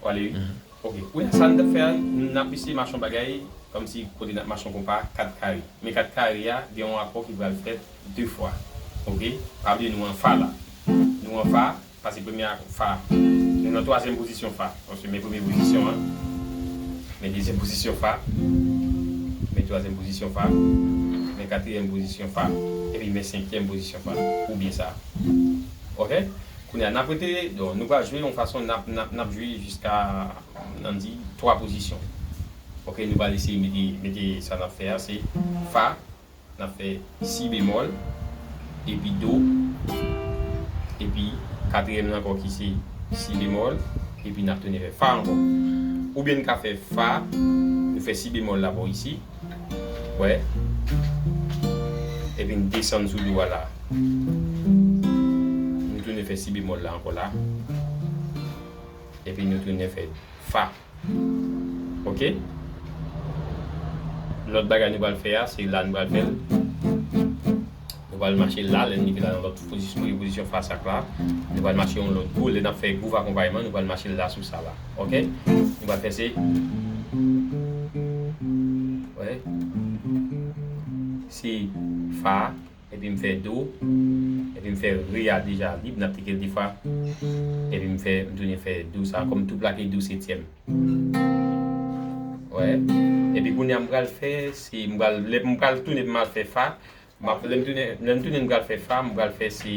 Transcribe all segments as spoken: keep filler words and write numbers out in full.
Pale, wi. Ok. Wi, sa n t ap fè a, n ap eseye mache yon bagay, kòmsi kote n ap mache yon konpa kat kare. Men kat kare a, gen yon akò ki pral fèt de fwa. Ok? Pa bliye nou an fa la. Nou an fa, pase premye ak fa. Nou nan twazyèm pozisyon fa. Paske men premye pozisyon an, men dezyèm pozisyon fa, men twazyèm pozisyon fa, men katriyèm pozisyon fa, epi men senkyèm pozisyon fa. Ou byen sa. Ok? Kounye a, n ap rete, donk, nou pral jwe yon fason, n ap, n ap, n ap jwe jiska, n ann di, twa pozisyon. Ok, nou pral eseye mete, mete sa n ap fè a, se fa, n ap fè si bemòl, epi do, epi katriyèm nan ankò ki se si bemòl, epi n ap tounen fè fa ankò. Oubyen n ka fè fa, nou fè si bemòl la bò isi, wè, epi n desann sou do a la. Nou tounen fè si bemòl la ankò la. Epi nou tounen fè fa. Ok? Lòt bagay nou pral fè a, se la nou pral fè l. Nou pral mache la, lè n rive la nan lòt pozisyon, premye pozisyon fa sa k la. Nou pral mache yon lòt gwo, lè n ap fè gwouv akonpayman, nou pral mache la sou sa la. Ok? Nou pral fè se, wè. Se fa, epi m fè do, epi m fè re a deja lib, n ap teke l de fwa, epi m fè, m tounen fè do sa, kòm tou plake do setyèm. Wè. Epi kounye a m pral fè, se m pral, lè m pral tounen pou m al fè fa, m ap, lè m tounen, lè m tounen m pral fè fa, m pral fè se,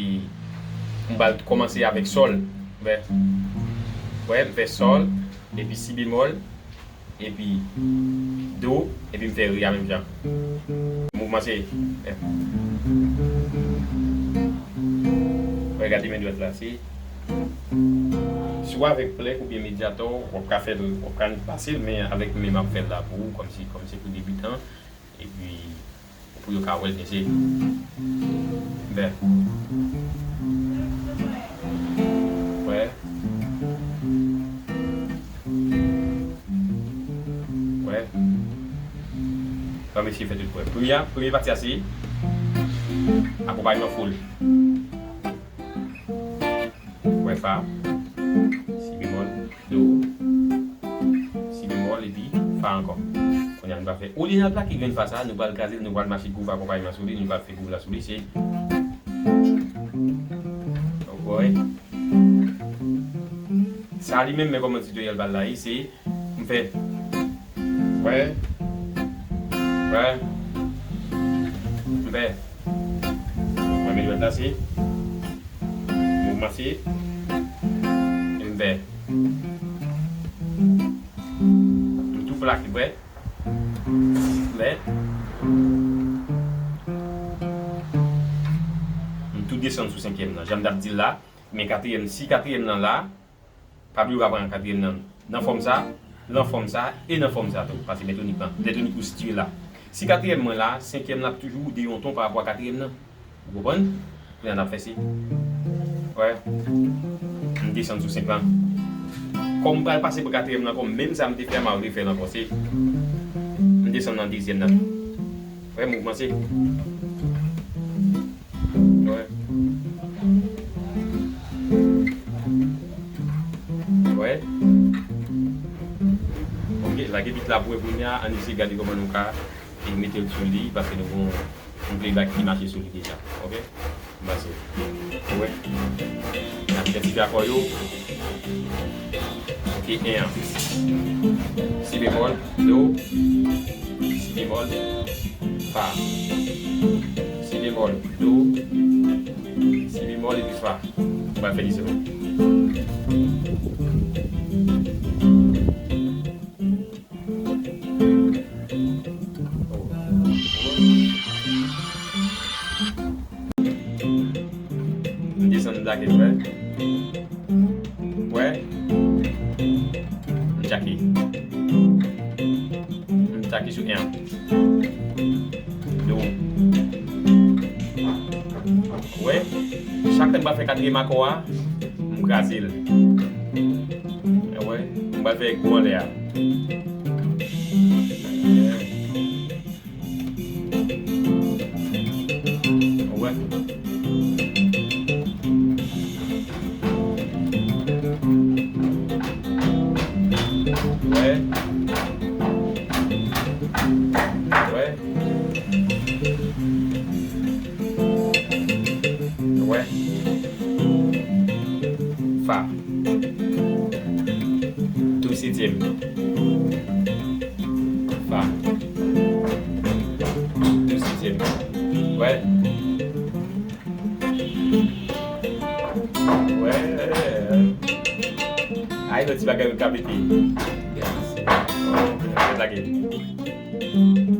m pral kòmanse avèk sòl. Wè. Wè, m fè sòl, epi si bemòl, epi do, epi m fè re a menm jan. Mouvman se, wè, gade men dwèt la, se, si w avèk plèk oubyen medyatò, w ap ka fè l, w ap ka pase l, men avèk men m ap fè l la pou ou, kòmsi, kòmsi pou debitan, epi pou yo ka wè l byen, se, bè. Wè. Wè. Ban m eseye fè tout pou wè. Premye a, premye pati a se akonpayman foul. Wè fa, si bemòl, do, si bemòl, epi fa ankò. Kounye a nou pral fè, olye n al plake grenn fa sa, nou pral kraze l, nou pral mache gwouv akonpayman sou li, nou pral fè gwouv la sou li, se, wè. Sa li menm, men kòman titoryèl pa l la ye, se, m fè, wè, wè, m fè, wè, men dwèt la se, mouvman se, m fè, m tou plake, wè, m fè, m tou desann sou senkyèm nan, jan m t ap di l la, men katriyèm, si katriyèm nan la, pa bliye w ka pran katriyèm nan nan fòm sa, nan fòm sa, e nan fòm sa tou, pase men tonik lan, lè tonik ou sitiye la. Si katriyèm mwen la, senkyèm la ap toujou de yon ton pa rapò a katriyèm nan. Ou konprann? Kounye a n ap fè se, wè, m desann sou senk lan. Kòm m pral pase pou katriyèm nan, kòm menm sa m te fè a, m ap refè l ankò, se, m desann nan dezyèm nan. Wè, mouvman se, wè. Wè. Ok, lage bit la pou wè kounye a, ann eseye gade kòman nou ka, e, mete l sou li, paske nou gon yon playback ki mache sou li deja. Ok? M panse. Wè. N ap idantifye akò yo. Ok, en an. Si bemòl, do, si bemòl, fa. Si bemòl, do, si bemòl epi fa. Ou pral fè li sèlman. M desann m plake l, wè. Wè. M tchake. M tchake sou en an. Do. Wè. Chak lè m pral fè katriyèm akò a, m kraze l. Wè. M pral fè gwo anlè a. Ou wè? Wè. Wè. Wè. Fa. Do setyèm. Fa. Do setyèm. Wè. Wè. Ay, lòt ti bagay yo ka pete. Lage.